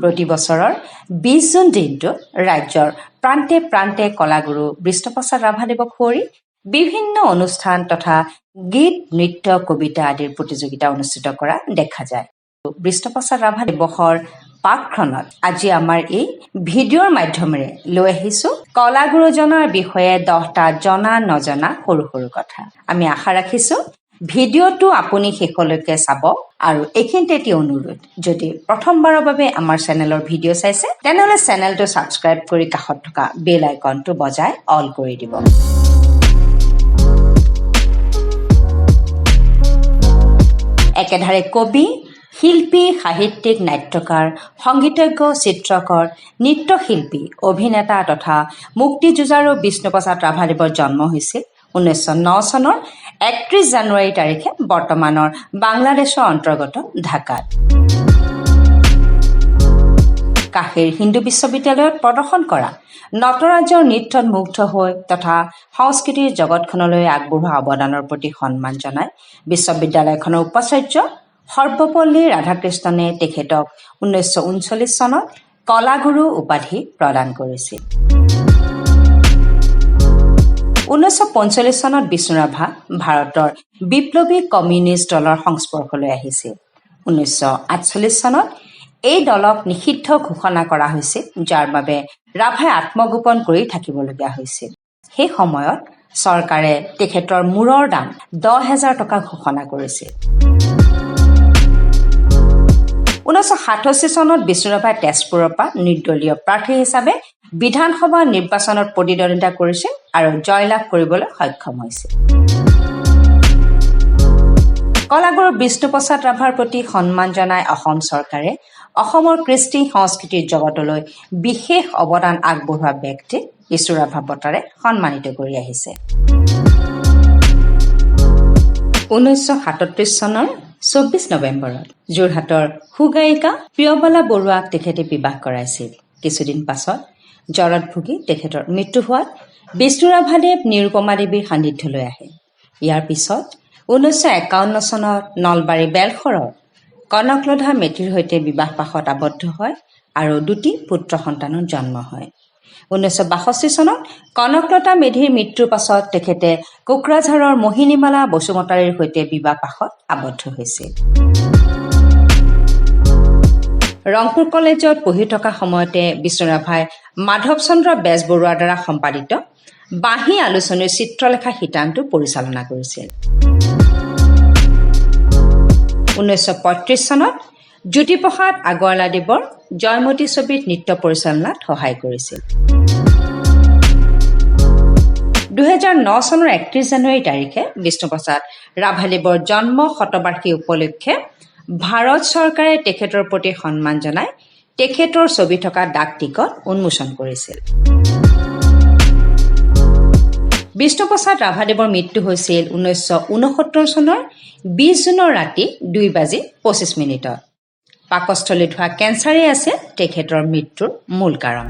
প্ৰতি বছৰৰ 20 জুন দিনটোত ৰাজ্যৰ প্ৰান্তে প্ৰান্তে কলাগুৰু বিষ্ণুপ্ৰসাদ ৰাভাদেৱক সুঁৱৰি বিভিন্ন অনুষ্ঠান তথা গীত, নৃত্য, কবিতা আদিৰ প্ৰতিযোগিতা অনুষ্ঠিত কৰা দেখা যায়। বিষ্ণুপ্ৰসাদ ৰাভা দিৱসৰ প্ৰাকক্ষণত আজি আমাৰ এই ভিডিঅ'ৰ মাধ্যমেৰে লৈ আহিছো কলাগুৰুজনাৰ বিষয়ে 10টা জনা নজনা সৰু সৰু কথা। আমি আশা ৰাখিছো ভিডিঅ'টো আপুনি শেষলৈকে চাব। আৰু এইখিনিতে এটি অনুৰোধ, যদি প্ৰথমবাৰৰ বাবে আমাৰ চেনেলৰ ভিডিঅ' চাইছে তেনেহ'লে চেনেলটো ছাবস্ক্ৰাইব কৰি কাষত থকা বেল আইকনটো বজাই অল কৰি দিব। একেধাৰে কবি, শিল্পী, সাহিত্যিক, নাট্যকাৰ, সংগীতজ্ঞ, চিত্ৰকৰ, নৃত্যশিল্পী, অভিনেতা তথা মুক্তিযুঁজাৰু বিষ্ণুপ্ৰসাদ ৰাভাদেৱৰ জন্ম হৈছিল 1909 চনৰ 31 জানুৱাৰী তাৰিখে বৰ্তমানৰ বাংলাদেশৰ অন্তৰ্গত ঢাকাত। কাশীৰ হিন্দু বিশ্ববিদ্যালয়ত প্ৰদৰ্শন কৰা নটৰাজৰ নৃত্যত মুগ্ধ হৈ তথা সংস্কৃতিৰ জগতখনলৈ আগবঢ়োৱা অৱদানৰ প্ৰতি সন্মান জনাই বিশ্ববিদ্যালয়খনৰ উপাচাৰ্য সৰ্বপল্লী ৰাধাকৃষ্ণনে তেখেতক 1939 চনত কলাগুৰু উপাধি প্ৰদান কৰিছিল। 1945 চনত বিষ্ণু ৰাভা ভাৰতৰ বিপ্লৱী কমিউনিষ্ট দলৰ সংস্পৰ্শলৈ আহিছিল। 1948 চনত এই দলক নিষিদ্ধ ঘোষণা কৰা হৈছিল, যাৰ বাবে ৰাভাই আত্মগোপন কৰি থাকিবলগীয়া হৈছিল। সেই সময়ত চৰকাৰে তেখেতৰ মূৰৰ দাম 10,000 টকা ঘোষণা কৰিছিল। 1987 চনত বিষ্ণু ৰাভাই তেজপুৰৰ পৰা নিৰ্দলীয় প্ৰাৰ্থী হিচাপে বিধানসভা নিৰ্বাচনত প্ৰতিদ্বন্দ্বিতা কৰিছিল আৰু জয়লাভ কৰিবলৈ সক্ষম হৈছিল। কলাগুৰু বিষ্ণুপ্ৰসাদ ৰাভাৰ প্ৰতি সন্মান জনাই অসম চৰকাৰে অসমৰ কৃষ্টি সংস্কৃতিৰ জগতলৈ বিশেষ অৱদান আগবঢ়োৱা ব্যক্তিক বিষ্ণু ৰাভা বঁটাৰে সন্মানিত কৰি আহিছে। 1937 চনৰ 24 নৱেম্বৰত যোৰহাটৰ সুগায়িকা প্ৰিয়বালা বৰুৱাক তেখেতে বিবাহ কৰাইছিল। কিছুদিন পাছত জ্বৰত ভুগি তেখেতৰ মৃত্যু হোৱাত বিষ্ণু ৰাভাদেৱ নিৰুপমা দেৱীৰ সান্নিধ্যলৈ আহে। ইয়াৰ পিছত 1951 চনত নলবাৰী বেলশৰৰ কনকলতা মেধিৰ সৈতে বিবাহ পাশত আবদ্ধ হয় আৰু দুটি পুত্ৰ সন্তানৰ জন্ম হয়। 1962 চনত কনকলতা মেধিৰ মৃত্যুৰ পাছত তেখেতে কোকৰাঝাৰৰ মোহিনীমালা বসুমতাৰীৰ সৈতে বিবাহ পাশত আবদ্ধ হৈছিল। ৰংপুৰ কলেজত পঢ়ি থকা সময়তে বিষ্ণু ৰাভাই মাধৱ চন্দ্ৰ বেজবৰুৱাৰ দ্বাৰা সম্পাদিত বাঁহী আলোচনীৰ চিত্ৰলেখা শিতানটো পৰিচালনা কৰিছিল। 1935 চনত জ্যোতিপ্ৰসাদ আগৰৱালাদেৱৰ জয়মতী ছবিত নৃত্য পৰিচালনাত সহায় কৰিছিল। 2009 চনৰ 31 জানুৱাৰী তাৰিখে বিষ্ণুপ্ৰসাদ ৰাভাদেৱৰ জন্ম শতবাৰ্ষিকী উপলক্ষে ভাৰত চৰকাৰে তেখেতৰ প্ৰতি সন্মান জনাই তেখেতৰ ছবি থকা ডাক টিকট উন্মোচন কৰিছিল। বিষ্ণুপ্ৰসাদ ৰাভাদেৱৰ মৃত্যু হৈছিল 1969 চনৰ 20 জুনৰ ৰাতি 2:25। পাকস্থলীত হোৱা কেঞ্চাৰেই আছিল তেখেতৰ মৃত্যুৰ মূল কাৰণ।